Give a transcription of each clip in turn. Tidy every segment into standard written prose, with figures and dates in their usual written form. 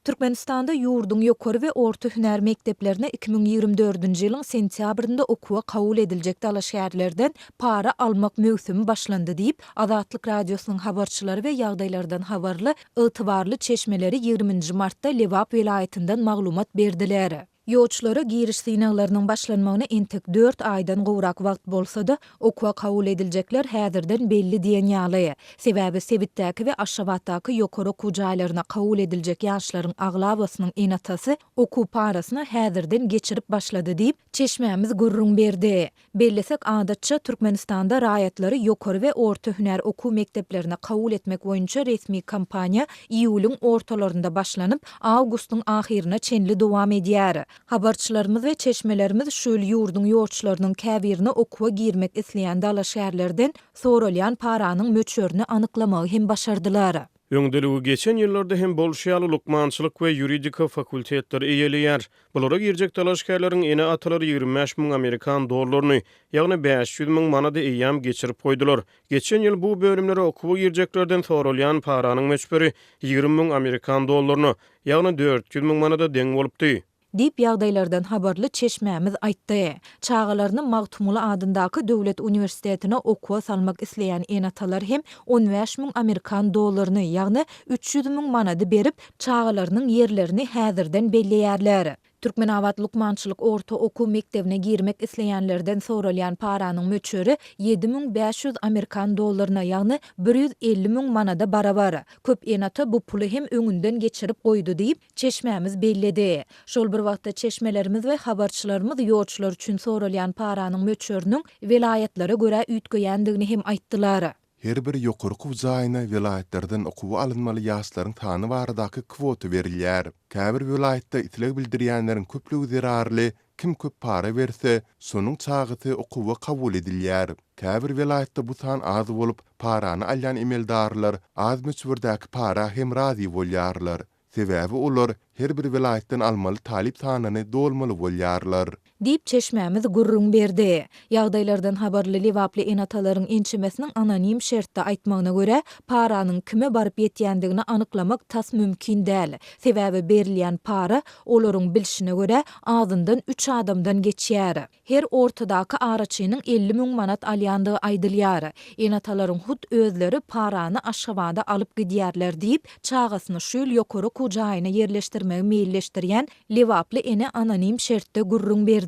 Türkmenistanda ýurduň ýokary we orta hünär mekdeplerine 2024-nji ýylyň sentýabrynda okuwa kabul ediljek dalaşgärlerden para almak möwsümi başlandy diýip, Azatlyk Radiosynyň habarçylary we ýagdaýlardan habarly ygtybarly çeşmeleri ýigriminji martda Lebap welaýatyndan maglumat berdiler. Ýolçulara giriş synaglarynyň başlanmagyna entek dört aýdan gowrak wagt bolsa-da, okuwa kabul ediljekler häzirden belli diýen ýaly. Sebäbi sebitdäki we Aşgabatdaky ýokary okuw jaýlaryna kabul ediljek ýaşlaryň aglabasynyň ene-atasy okuw parasyny häzirden geçirip başlady diýip, çeşmämiz gürrüň berdi. Bellesek, adatça, Türkmenistanda raýatlary ýokary we orta hünär okuw mekdeplerine kabul etmek boýunça resmi kampaniýa iýulyň ortalarynda başlanyp, awgustyň ahyryna çenli dowam edýär. Habarçylarymyz we çeşmelerimiz şu ýyl ýurduň ýolçularynyň käbirine okuwa girmek isleýän dalaşgärlerden soralýan paranyň möçberini anyklamagy hem başardylar. Öňdeligi geçen ýyllarda hem bolşy ýaly lukmançylyk we ýuridika fakultetleri eýeleýär. Bulara girjek dalaşgärleriň ene-atalary 25 müň amerikan dollaryny, ýagny 500 müň manady eýýäm geçirip goýdular. Geçen ýyl bu bölümlere okuwa girjeklerden soralýan paranyň möçberi 20 müň amerikan dollaryna, ýagny 400 müň manada deň bolupdy. Diýip, ýagdaýlardan habarly çeşmämiz aýtdy. Çagalaryny Magtymguly adyndaky döwlet uniwersitetine okuwa salmak isleýän ene-atalar hem 15 müň amerikan dollaryny, ýagny 300 müň manady berip, çagalarynyň ýerlerini häzirden belleýärler. Türkmenabat lukmançylyk orta okuw mekdebine girmek isleýänlerden soralýan paranyň möçberi 7500 amerikan dollaryna, ýagny 150 müň manada barabar. Köp ene-ata bu puly hem öňünden geçirip goýdy diýip, çeşmämiz belledi. Şol bir wagtda çeşmelerimiz we habarçylarymyz ýolçular üçin soralýan paranyň möçberiniň welaýatlara görä üýtgeýändigini hem aýtdylar. Her bir ýokary okuw jaýyna welaýatlardan okuwa alynmaly ýaşlaryň sany baradaky kwota berilýär. Käbir welaýatda isleg bildirýänleriň köplügi zerarly kim köp para berse, şonuň çagasy okuwa kabul edilýär. Käbir welaýatda bu san az bolup, parany alýan emeldarlar az möçberdäki para hem razy bolýarlar. Sebäbi olar her bir welaýatdan almaly talyp sanyny dolmaly bolýarlar. Diýip, çeşmämiz gürrüň berdi. Ýagdaýlardan habarly lebaply ene-atalaryň ençemesiniň anonim şertde aýtmagyna görä, paranyň kime baryp ýetýändigini anyklamak tas mümkin däl. Sebäbi berilýän para, olaryň bilşine görä, azyndan üç adamdan geçýär. Her ortadaky araçynyň 50 müň manat alýandygy aýdylýar. Ene-atalaryň hut özleri parany Aşgabada alyp gidýärler diýip, çagasyny şu ýyl ýokary okuw jaýyna ýerleşdirmegi meýilleşdirýän lebaply ene anonim şertde gürrüň berdi.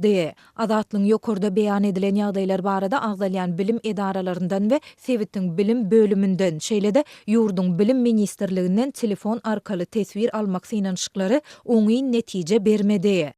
Azatlygyň ýokarda beýan edilen ýagdaýlar barada agzalýan bilim edaralaryndan we sebitiň bilim bölüminden, şeýle-de ýurduň Bilim ministrliginden telefon arkaly teswir almak synanyşyklary oňyn netije bermedi.